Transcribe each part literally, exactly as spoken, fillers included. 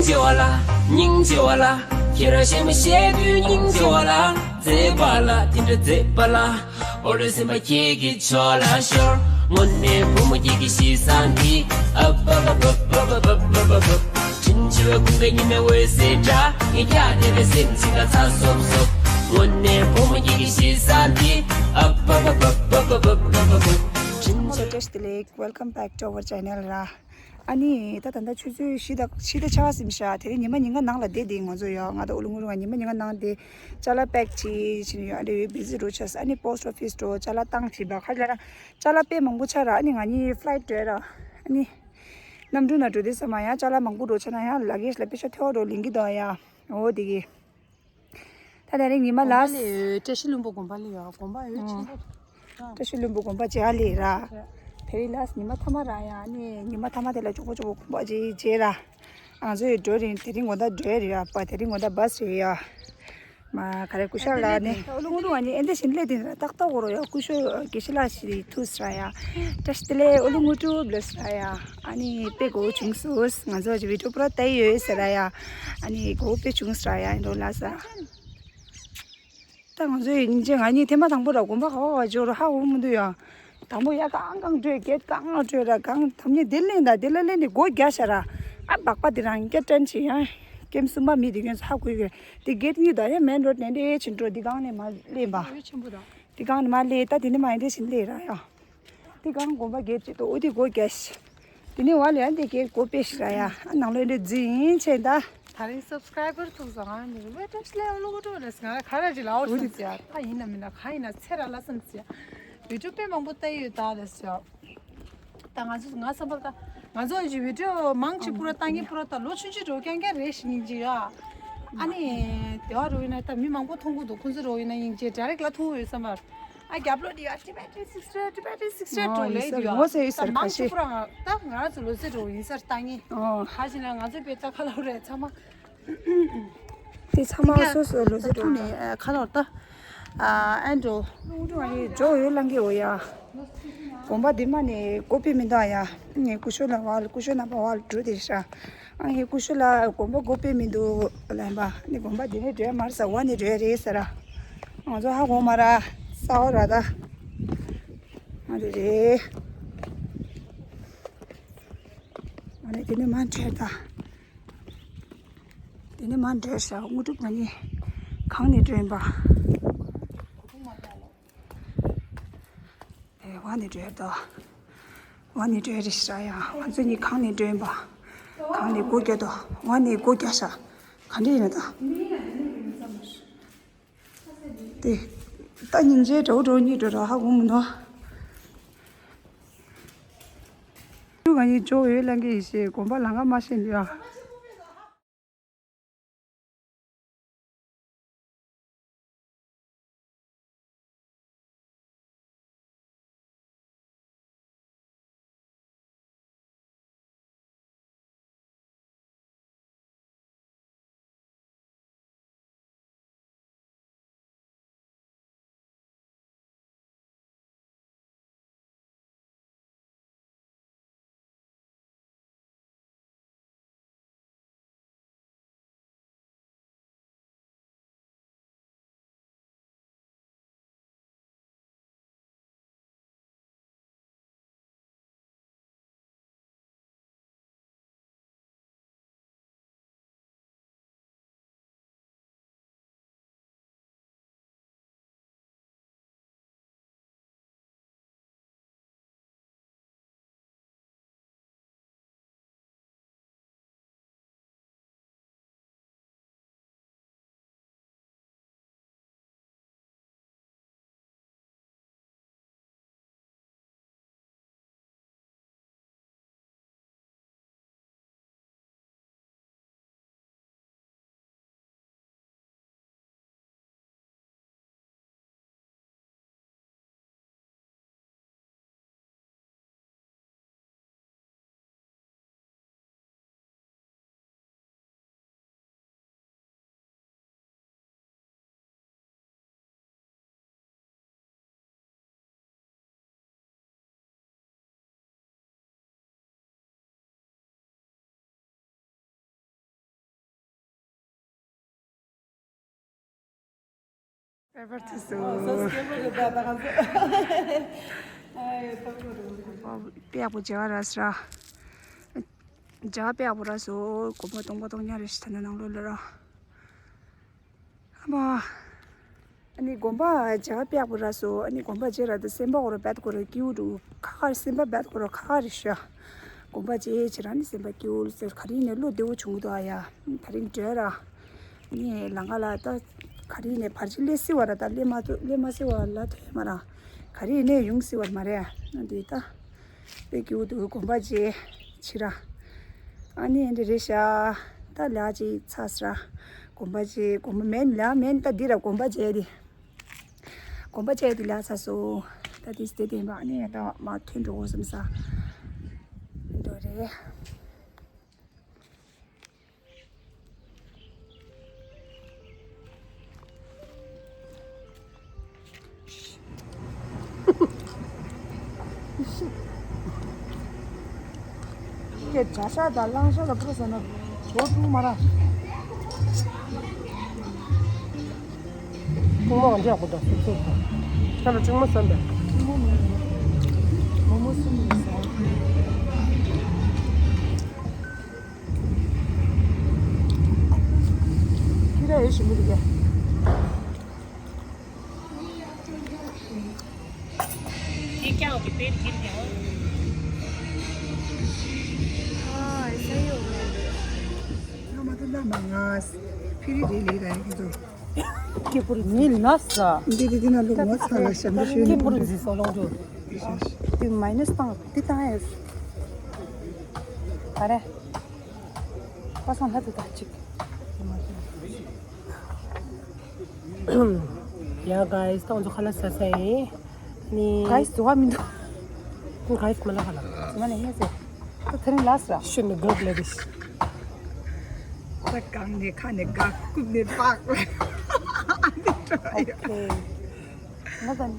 ཆེ་བ་ལ། སྙིང་རྗེ་བ་ལ། ཁྱེད་རང་བཤད་མི་བཤད་དུས་སྙིང་རྗེ་བ་ལ། མཛེས་པ་ལ་དེ་འདྲ་མཛེས་པ་ལ། ཨོ་ལོ་སེམས་པ་ཁྱེད་ཀྱི་ཕྱོགས་ལ་ཤོར། དངོས་གནས་བུ་མོ་ཁྱེད་ཀྱི་གཤིས་བཟང་འདི། ཨབ་ཨབ་ཨབ། དྲིན་ཆེ་བའི་ཀུན་དགའ་ཉི་མའི་འོད་ཟེར་འདྲ། ངས་ཀྱང་དེ་འདྲ་སེམས་ཅན་ལ་ཚ་སོབ་སོབ། དངོས་གནས་བུ་མོ་ཁྱེད་ཀྱི་གཤིས་བཟང་འདི། ཨབ་ཨབ་ཨབ། དྲིན་ཆེ། བཀྲ་ཤིས་བདེ་ལེགས། Welcome back to our channel ར། ཨ་ནི་ད་ད་ལྟ་ཆུ་ཚོད་བཞི་དང་ཕྱེད་དང་ཕྱེད་ཀ་ཟིན་ཤག་དེ་རིང་ཉི་མ་ཉིན་གང་ནང་ལ་བསྡད་དེ་ང་ཚོ་ཡོད། ང་དང་ཨོ་ལུ་ངུ་རུ་ང་ཉི་མ་ཉིན་གང་ནང་དེ་ཅ་ལག་པེག་བྱེད་བྱེད་ནས་ཡོད། ཨ་འདྲ་ཡོད། བི་ཟི་འགྲོ་ཆགས། ཨ་ནི་པོ་སི་ཊི་ཨོ་ཕི་སི་འགྲོ། ཅ་ལག་བཏང་བྱེད་པ་ཁ་ལ་ར་ཅ་ལག་དཔེ་མང་པོ་ཆགས་ར། ཨ་ནི་ང་གཉིས་ཕ་ལའི་ཊི་འགྲོ་ཡ་ར། ཨ་ནི་གནམ་གྲུ་ནང་འགྲོ་དུས་ཙམ་པ་ཡང་ཅ་ལག་མང་པོ་འགྲོ་ཆགས་ན་ཡང་ལ་གེ་ཇི་ལ་དཔེ་ཤ་ཐེ་བ་འགྲོ་ལིང་གི་འདུག་ཡ། འོ་དེ་གི། ད་དེ་རིང་ཉི་མ་ལ། བཀྲ་ཤིས་ལྷུན་པོ་དགོན་པ་ལ་ཡོད། དགོན་པ་ཡོད་ཆེན་པོ། བཀྲ་ཤིས་ལྷུན་པོ་དགོན་པ་མཇལ་ལེ་ར། དེ་རིང་ལ་ཉི་མ་མཐའ་མ་ར་ཡ། ཨ་ནི་ཉི་མ་མཐའ་མ་དེ་ལ་ཅོག་པོ་ཅོག་པོ་དགོན་པ་ཅིག་མཇལ་ར། ང་ཚོ་ཡི་འགྲོ་རིང་དེ་རིང་དགོང་དག་འགྲོ་ཡ་རེད་ཡ། པ་དེ་རིང་དགོང་དག་བྷ་སི་རེད་ཡ། མ་ག་རེ་སྐུ་ཞབས་ལགས་ནི་ཨོ་ལུ་ངུ་རུ་ང་གཉིས་ཨེ་འདྲ་བཞིན་སླེབས་དེ་ཏག་ཏག་འོ་རོ་ཡ། སྐུ་ཞབས་དགེ་བཤེས་ལགས་ཤིག་ཐུག་སོང་ར་ཡ། བཀྲ་ཤིས་བདེ་ལེགས། ཨོ་ལུ་ངུ་རུ་བློ་སོ་ར་ཡ། ཨ་ནི་དཔེ་མགོ་བོ་བྱུང་སོང་། ང་ཚོ་ཅིག་བི་ཌི་ཡོ་པུ་ར་ལྟ་ཡི་ཡོད་ཟེར་ར་ཡ། ཨ་ནི་མགོ་བོ་དཔེ་བྱུང་སོང་ར་ཡ། ཨེ་འགྲོ་ལ་ས། ད་ང་ཚོའི་སྙིང་རྗེ། ང་གཉིས་ཐེངས་མ་དང་པོ་ར་དགོན་པ་ག་བ་འབྱོར་ཧ་འོང་མི་འདུག་ཡ། དང་པོ་ཡ་གང་གང་བྲོས། གེ་ཊི་གང་གང་བྲོས་ར། གང་དམ་ཉེ་དེ་ལེན་ད་དེ་ལ་ལེན་ནས་སྒོ་རྒྱག་ཤ་ར། ཨ་སྦག་པ་དེ་རང་སྐད་དྲན་ཆེ་ཡ། ཀེམ་གསུམ་པ་མི་དེ་གྱོན་ཧ་གོ་གི། དེ་གེ་ཊི་གཉིས་ད་ཡ་མེན་རོ་ཌི་ནས་འདྲེ་ཕྱིན་འགྲོ། དེ་གང་ནས་མ་ལེན་པ། ཡོད་ཆེན་པོ་ད། དེ་གང་ནས་མ་ལེན། ད་དེ་ནས་མ་འདྲེ་ཕྱིན་ལེན་ར་ཡ། དེ་གང་དགོན་པ་བརྒྱད་ཅིག་འདུག་འོ་དེ་སྒོ་རྒྱག་ཤག་དེ་ནས་བ་ལས་ཨ་འདི་སྒོ་ཕྱེ་ཤག་ར་ཡ། ཨ་ནང་ལོགས་འདི་འཛུལ་ཡིན་ཆེ་ད། ད་རིང་སབ་སི་ཀ་རའི་བར་ཐུག་སོང་། ཨ་འདི་རུ་བེ་ཏྲ་ཤི་ལེ་ཨོ་ལོ་གོ་ཏོ་རེ་སི་ང་ཁ་ར་ཅི་ལ་ཨོ་སམ་ཅི་ཡ། ད་ཡིན་ན་མིན་ན་ག་ཡིན་ན་ཚེ་ར་ལ་སམ་ཅི་ཡ། བི་ཌི་ཡོ་དཔེ་མང་པོ་ལྟ་ཡོད་ད་རེ་སི་ཡ། ད་ང་ཚོ་ང་བསམ་པར་ད་ང་ཚོ་ཡི་བི་ཌི་ཡོ་མང་ཆེ་པུ་ར་ལྟ་ངེས་པུ་ར་ད་ལོ་ཆུང་ཆུང་འགྲོ་རྐྱང་རྐྱང་རེ་ཞིག་སྙིང་རྗེ་ཡ། ཨ་ནི་དེ་བ་རུ་ཡིན་ན་ད་མི་མང་པོ་མཐོང་གི་འདུག་ཁོང་ཚོ་རུ་ཡིན་ན་སྙིང་རྗེ་ཌའི་རེག་ལ་མཐོང་ཡོད་བསམ་པར། ཨ་རྒྱབ་ལོགས་འདི་ཡ་Tibetan sister, Tibetan sister འགྲོ་ལེ་འདུག་ཡ། ངོ་ཚ་ཡོད་ཟེར། ད་མང་ཆེ་པུ་ར་ང་ད་ང་རང་ཚོ་ལོ་ཚད་འགྲོ་ཡིན་ཟེར་ལྟ་ངེས། ཨོ། ཧ་ཅི་ན་ང་ཚོ་དཔེ་ལྟ་ཁ་ལོ་རེད་ཚང་མ། དེ་ཚང་མ་སོ་སོ་ལོ་ཚད་འགྲོ་ནས་ཁ་ལོ་ལྟ། ཨ་ཨན་འགྲོ། ཨུ་ཏུ་ཨ་ནི་ཇོ་ཡོད་ལང་གི་འོ་ཡ། དགོན་པ་འདི་མ་ནས་ཀོ་པི་མི་འདུག་ཡ། ངས་སྐུ་ཞབས་ལ་བ་སྐུ་ཞབས་རྣམ་པ་བ་ལ་འགྲོ་དེ་ཤ། ཨ་ངས་སྐུ་ཞབས་ལ་དགོན་པ་ཀོ་པི་མི་འདུག་ལན་པ་ནི་དགོན་པ་འདི་ནས་འགྲོ་ཡ་མར་ས་བ་ནས་འགྲོ་ཡ་རེད་ཟེར་ར། ང་ཚོ་ཧ་གོ་མ་ར་ས་བ་ར་ད། ཨ་རེ་རེད། ཨ་ནི་དེ་ནས་མར་འགྲོ་ཡ་ད། དེ་ནས་མར་འགྲོ་ཤག་དངོས་གྲུབ་ང་གཉིས་གང་ནས་འགྲོ་ཡིན་པ། ཨེ་བ་ནས་འགྲོ་ཡ་དོ། བ་ནས་འགྲོ་ཡ་རེད་ཤག་ཡ། ང་ཚོ་གཉིས་གང་ནས་འགྲོ་ཡིན་པ། གང་ནས་སྒོ་རྒྱག་དོ། བ་ནས་སྒོ་རྒྱག་ཤག་ག་འདྲ་ཡིན་ན་ད། དེ། ད་སྙིང་རྗེ་འདྲ་བོ་འདྲ་བོ་གཉིས་འགྲོ་ར་ཧ་གོ་མི་འདུག་ང་གཉིས་ཇོ་ཡོད་ལང་གི་ཡིན་ཞེས་དགོན་པ་ལམ་ཁ་མ་ཤེས་འདུག་ཡ། པེ་པར་ཐུ་སུ། ཨོ་སོ་སྐྱེ་བོ་རེད་ད་ད་ག་ཚོད། ཨ་ཡོད་ཐོག་མ་རེད། པེ་ཡག་པོ་མཇལ་བ་རག་སོང་། མཇལ་བ་པེ་ཡག་པོ་རག་སོང་། དགོན་པ་སྟོང་པ་སྟོང་ཉག་རེད་ཤག་ད་ནང་ལོགས་ལ་ར། ཨ་མ། ཨ་ནི་དགོན་པ་མཇལ་བ་པེ་ཡག་པོ་རག་སོང་། ཨ་ནི་དགོན་པ་མཇལ་རག་དུས་སེམས་པ་ཁོ་ར་རྦད་ཁོ་ར་སྐྱིད་པོ་འདུག་ཁ་ཁ་སེམས་པ་རྦད་ཁོ་ར་ཁ་ཁ་རེད་ཤག་དགོན་པ་མཇལ་བྱས་རང་ནི་སེམས་པ་སྐྱིད་པོ་ཟེར། ག་རེ་ཡིན་ནའི་བློ་བདེ་པོ་བྱུང་གི་འདུག་ཨ་ཡ། དེ་རིང་འགྲོ་ར། ངས་ལམ་ཁ་ལ་ད་ག་རེ་ནས་བར་ཆད་སླེབས་སྲིད་པ་ར། ད་སླེབས་མ་ཐུབ་སླེབས་མ་སྲིད་པ་ལ་དོན་མ་ར། ག་རེ་ནས་ཡོང་སྲིད་པ་མ་རེད། ཨ་འདི་ད་དཔེ་སྐྱིད་པོ་འདུག་དགོན་པ་མཇལ་ཕྱིན་ར། ཨ་ནི་འདི་རེད་ཤག་ད་ལས་ཅིག་ཚར་སོང་ར། དགོན་པ་མཇལ། དགོན་པ་མིན་ལ་མིན་ད་འདི་ར་དགོན་པ་མཇལ་འདི། དགོན་པ་མཇལ་འདི་ལས་ཚར་སོང་། ད་འདི་སྟེ་བསྟན་པ་ཨ་ནི་ད་མར་ཐོན་འགྲོ་དགོས་བསམ་ས་འགྲོ་རེད། ཀྱེ་བྱ་ཤ་དང་གླང་ཤ་ལ་ཕུ་ཟ་ན་ཇོ་ཐུག་མ་ར། ཀྲུང་མ་འདི་ཡག་པོ་འདུག་སུབ་སུབ་འདུག་ཁྱེད་ལ་ཀྲུང་མ་བསམ་པས། མོ་མོ་གསུམ་ཡིན་ཟེར། ཁྱེད་ར་ཡོད་ཞིམ་པོ་འདུག་གས། འདི་ཀྱང་གི་པེར་གྱིན་ཀྱང་། ཨ་ས་ཡོ། ང་མ་ཐུབ་ན་མ་ང་ཕི་རི་རེ་ལེ་ར་ཡིན་ཚོ། ཀེ་པུར་ནི་ལ་ས། འདི་འདི་འདི་ན་ལུག་ངོ་ཚ་ལ་ཤམ་རི་ཤོད། ཀེ་པུར་ཛི་སོ་ལོང་དུ། དེ་མའི་ནས་བཏང་དེ་བཏང་ཡོད། ག་རེ། པ་སངས་ལྷ་དེ་དག་ཅིག་ཡ་གའི་སི་ཏང་ཚོ་ཁ་ལག་ཟ་ས་ཡིན། ནི་གའི་སི་འགྲོ་བ་མི་འདུག་གའི་སི་མ་ལ་ཁ་ལག་ཟ་མ་ལ་ངས་ཟེར། ད་དེ་རིང་ལ་ཟ། ཤུ་ནི་གོག་ལེ་རིས། ད་གང་ནས་ཁ་ནས་ག་རྐུབ་ནས་པག་ལ། ཨོ་ཁེ། ང་ད་ནི།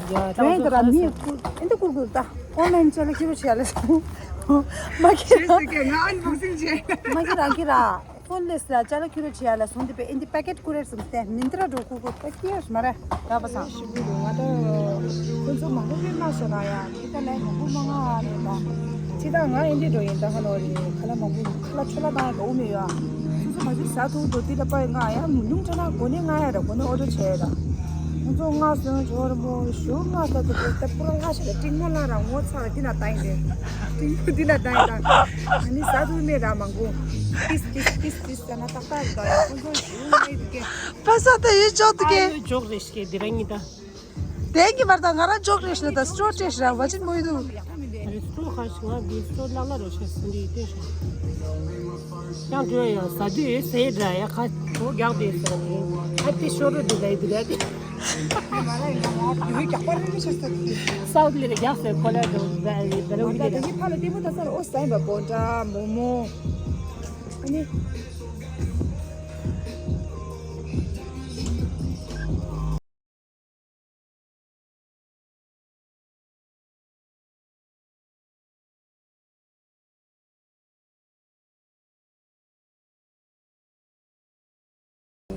ཡ་ད་ང་ཚོ་ཁ་ལག་ཟ། ཨེ་འདི་ཀུར་ཀུར་ད། ཨོན་ལན་ཅ་ལག་ཁྱེར་རོགས་བྱེད་ཡ་ལ་སོང་། མ་ཁྱེར་ར། ང་ཨན་བོག་སིང་བྱས། མ་ཁྱེར་ར་ཁྱེར་ར། ཧྥོན་ལས་ལ་ཅ་ལག་ཁྱེར་རོགས་བྱེད་ཡ་ལ་སོང་དེ་པས་ཨིན་དི་པེ་ཀེ་ཊི་ཀུ་རེར་སོང་སྟེ་མིན་ཏྲ་འགྲོ་ཁུར་ཁུར་ད་སྐྱེས་མ་རེད་ད་པ་སང་། ཞིག་འདུག་ང་ད་ཁོ་ཚོ་མང་པོ་ཕེབས་མ་སོང་ན་ཡ་ཁྱེད་ད་ལན་མང་པོ་མ་ང་ཨ་རེད་ད། ཅི་ད་ང་ཨིན་དི་འགྲོ་ཡིན་ད་ཧ་ལོ་རེད་ཁ་ལག་མང་པོ་ཁ་ལག་ཆོ་ལ་ད་གའུ་མེད་ཡ། ཁོ་ཚོ་མ་ཚོད་ཟ་ཐུབ་འགྲོ་དེ་ད་པ་ང་ཡ་མི་ཉུང་ཆ་ན་གོ་ནས་ང་ཡ་ར་གོ་ནས་ཨོ་ཌར་བྱས་ཡ་ད། ཁོ་ཚོ་ང་སོང་ཇོ་ར་མོ་ཞུ་ང་ད་དུ་ད་པུ་ར་ལྷ་ཤ་ད་ཏིང་མོ་ལ་ར་ངོ་ཚ་ལ་དི་ན་ད་ཡིན་དེ། ཏིང་མོ་དི་ན་ད་ཡིན་ད། ཨ་ནི་ཟ་ཐུབ་མེད་ར་མང་པོ། ཏིས་ཏིས་ཏིས་ཏིས་ཟེར་ན་ཏག་ཏག་རེད་ད་ཡ་ཁོ་ཚོ་ཞུ་ང་ཡི་དུ་ཀེ། པ་ས་ད་ཡོད་ཅོག་ཏུ་ཀེ། ཡོད་ཅོག་རེ་ཤི་ཀེ་དི་ར་ཉི་ད། དེ་གི་བར་དང་ང་རང་ཅོག་རེ་ཤི་ལ་ད་སྤྲོ་ཏྲེ་ཤི་ར་བ་ཅིན་མོ་ཡི་དུ། རི་སྤྲོ་ཁ་ཤི་ང་དི་སྤྲོ་ལ་ལ་རོ་ཤ་སུ་འདི་ཏེ་ཤི། ཡང་འགྲོ་ཡ་ཟ་དུས་ཟས་འདྲ་ཡ་ཁ་གྲོ་རྒྱག་དེ་ཟེར་ནི་ཨ་ཏི་ཤོ་རུ་དུ་ལ་ཡི་དུ་ལ་ཏི། སའུ་ཐི་ལི་རེ་རྒྱག་ཟེར་ཁོ་ལ་དུ་ལ་ཡི་དུ་ལ་ཡི་དུ་ལ། ཕ་ལ་ཏི་མོ་ད་ས་ལ་ཨོ་སའི་བ་བོ་འདྲ་མོ་མོ། ཨ་ནི།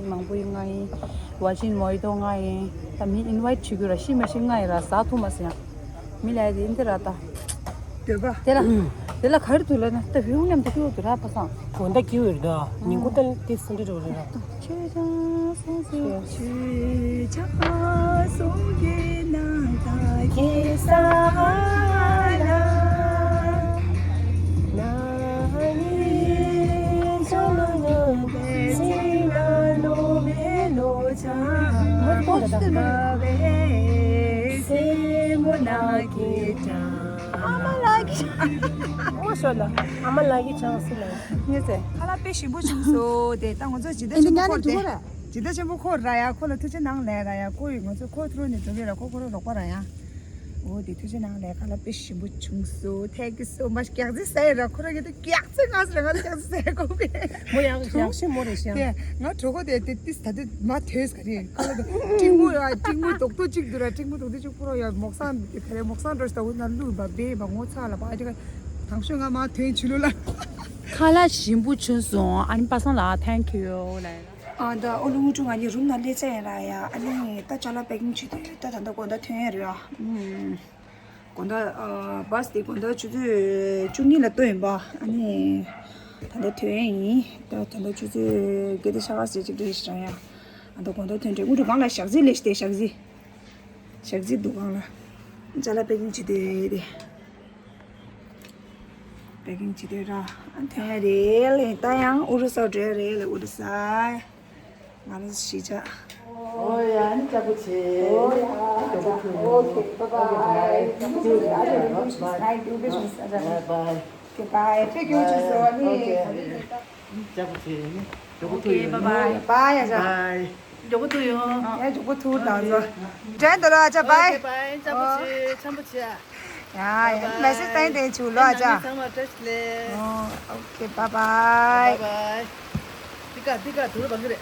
མང་པོ་ཡིན་ང་ཡིན། བ་ཅིན་མོ་ཡི་ཏོ་ང་ཡིན། ད་མི་ཨིན་ཝའིཊ་བྱེད་རྒྱུ་ར་ཤི་མ་ཤི་ང་ཡིན་ར་ཟ་ཐུབ་མ་སོང་ཡ། མི་ལ་ཡ་དེ་འདི་ར་ད། འདོད་པ། དེ་ལ། དེ་ལ་ག་རེ་འདུག་ལབ་ན་ད་བེའུ་མཉམ་དུ་སྐྱོ་འདུག་ར་པ་སང་། དགོང་དག་སྐྱིད་པོ་རེད་ད། ཉིན་གུང་ད་དེ་སུ་འདྲ་འགྲོ་རེད་ད། ཁྱོད་ཅག་སོང་ཟེར། ཁྱོད་ཅག་སོང་གི་ན་ད་ཁྱེད་ས་ལ། ན་ནི་ཆོ་ལོ་ནོ་སི་ན་ལོ་མེ་ལོ་ཆ་ང་ལྟ་བའི་སེ་མོ་ན་གི་ད། ཨ་མ་ལགས་ཀྱི། ཨོ་ཤོ་ལ། ཨ་མ་ལགས་ཀྱི་ཆང་སི་ལ། ངས་ཟེར། ཁ་ལག་དཔེ་ཞིམ་པོ་བྱུང་སོང་དེ་ད་ང་ཚོ་ཇི་ལྟར་ཨེ་འདི་ཆེན་པོ་ཉག་ནས་ཁོར་འགྲོ་དེ། གི་རེད། ཇི་ལྟར་ཆེན་པོ་ཁོར་ར་ཡ་ཁོ་ལ་ཐུགས་རྗེ་གནང་ལས་ར་ཡ་ཁོ་ཡི་ང་ཚོ་ཁོ་ཐུ་རོ་ནས་འགྲོ་གི་ར་ཁོ་ཁོ་རོ་རོགས་པ་ར་ཡ། ཨོ་དེ་ཐུགས་རྗེ་གནང་ལས་ཁ་ལག་དཔེ་ཞིམ་པོ་བྱུང་སོང་། Thank you so much། སྐྱག་རྫི་ཟ་ཡི་ར་ཁོ་ར་གི་དུ་སྐྱག་རྫི་ང་ཟེར་ར་ང་ཚོ་སྐྱག་རྫི་ཟ་ཡི་གོ་གི། མོ་ཡག་ཡག་ཤི་མོ་རེད་ཤི་ཡ། དེ་ང་གྲོད་ཁོག་དེ་དེ་ཏིས་ད་དེ་མ་ཐོས་ག་རེ་ཁ་ལ་དུ་ཏིང་མོ་ཡ་ཏིང་མོ་རྡོག་རྡོག་གཅིག་འདུག་ར་ཏིང་མོ་རྡོག་རྡོག་གཅིག་ཁོ་ར་ཡ་མོག་སང་དེ་ག་རེ་མོག་སང་འགྲོ་ཤི་ད་འུ་ན་ལུ་བ་བེ་བ་ངོ་ཚ་ལ་བ་ཨ་ཅི་ག་དང་ཤོས་ང་མ་ཐོན་ཆུ་ལུ་ལ། ཁ་ལག་ཞིམ་པོ་བྱུང་སོང་། ཨ་ནི་པ་སངས་ལགས་thank you་ལ། ཨ་ད་ཨོ་ལུ་ངུ་ཀྲུང་ང་གཉིས་རུམ་ནང་སླེབས་ཚར་ཡིན་ར་ཡ། ཨ་ནི་ད་ཅ་ལག་པེ་ཀིང་བྱེད་དུས་ད་ད་ལྟ་དགོང་དག་ཐོན་ཡ་རེད་ཡ། ཨུམ། དགོང་དག་ཨ་བཱས་དེ་དགོང་དག་ཆུ་ཚོད་བཅུ་གཉིས་ལ་གཏོང་ཡིན་པ། ཨ་ནི་ད་ལྟ་ཐོན་ཡ་ཡིན། ད་ད་ལྟ་ཆུ་ཚོད་བརྒྱད་དང་ཕྱེད་ཀ་ཙམ་ཅིག་རེད་ཤག་ཡ། ཨ་ད་དགོང་དག་ཐོན་འདྲ། ངུ་ཀྲུང་སྒང་ལ་ཞག་རྩི་ལས་ཤི་དེ་ཞག་རྩི། ཞག་རྩི་འདུག་སྒང་ལ། ཅ་ལག་པེ་ཀིང་བྱེད་དུས་དེ། པེ་ཀིང་བྱེད་དུས་ར། ཨ་ཐོན་རེད་ལེ། ད་ཡང་ཨུ་རུ་སུ་འགྲོ་རེད་ལེ། ཨུ་རུ་སུ། ང་ལ་ཞིག་ཅག་ཨོ་ཡ། ཨ་ནི་ལྕགས་པོ་ཆེ། ཨོ་ཡ། ཨ་ལྕགས་པོ་ཆེ། Okay, bye bye. Bye. Bye. Bye. Okay, bye. Take you to the Okay. ལྕགས་པོ་ཆེ། ཨ་ནི་མགྱོགས་པོ་ཐུག་ཡོང་། Okay, bye bye. Bye. ཨ་ཅག Bye. མགྱོགས་པོ་ཐུག་ཡོང་། ཡ། མགྱོགས་པོ་ཐུག་དང་ཚོ། དྲན་འདུག་ལ་ཨ་ཅག Bye. Okay, bye. ལྕགས་པོ་ཆེ། འཆམ་པོ་བྱེད་ཨ། ཡ་ཡ། Bye bye. མེ་སེ་ཇི་བཏང་དེ་བྱུག་ལོ་ཨ་ཅག་ཚང་མ་བཀྲ་ཤིས་བདེ་ལེགས། ཨོ། Okay, bye bye. Bye bye. འདི་ག་འདི་ག་དུར་བ་གི་རེད།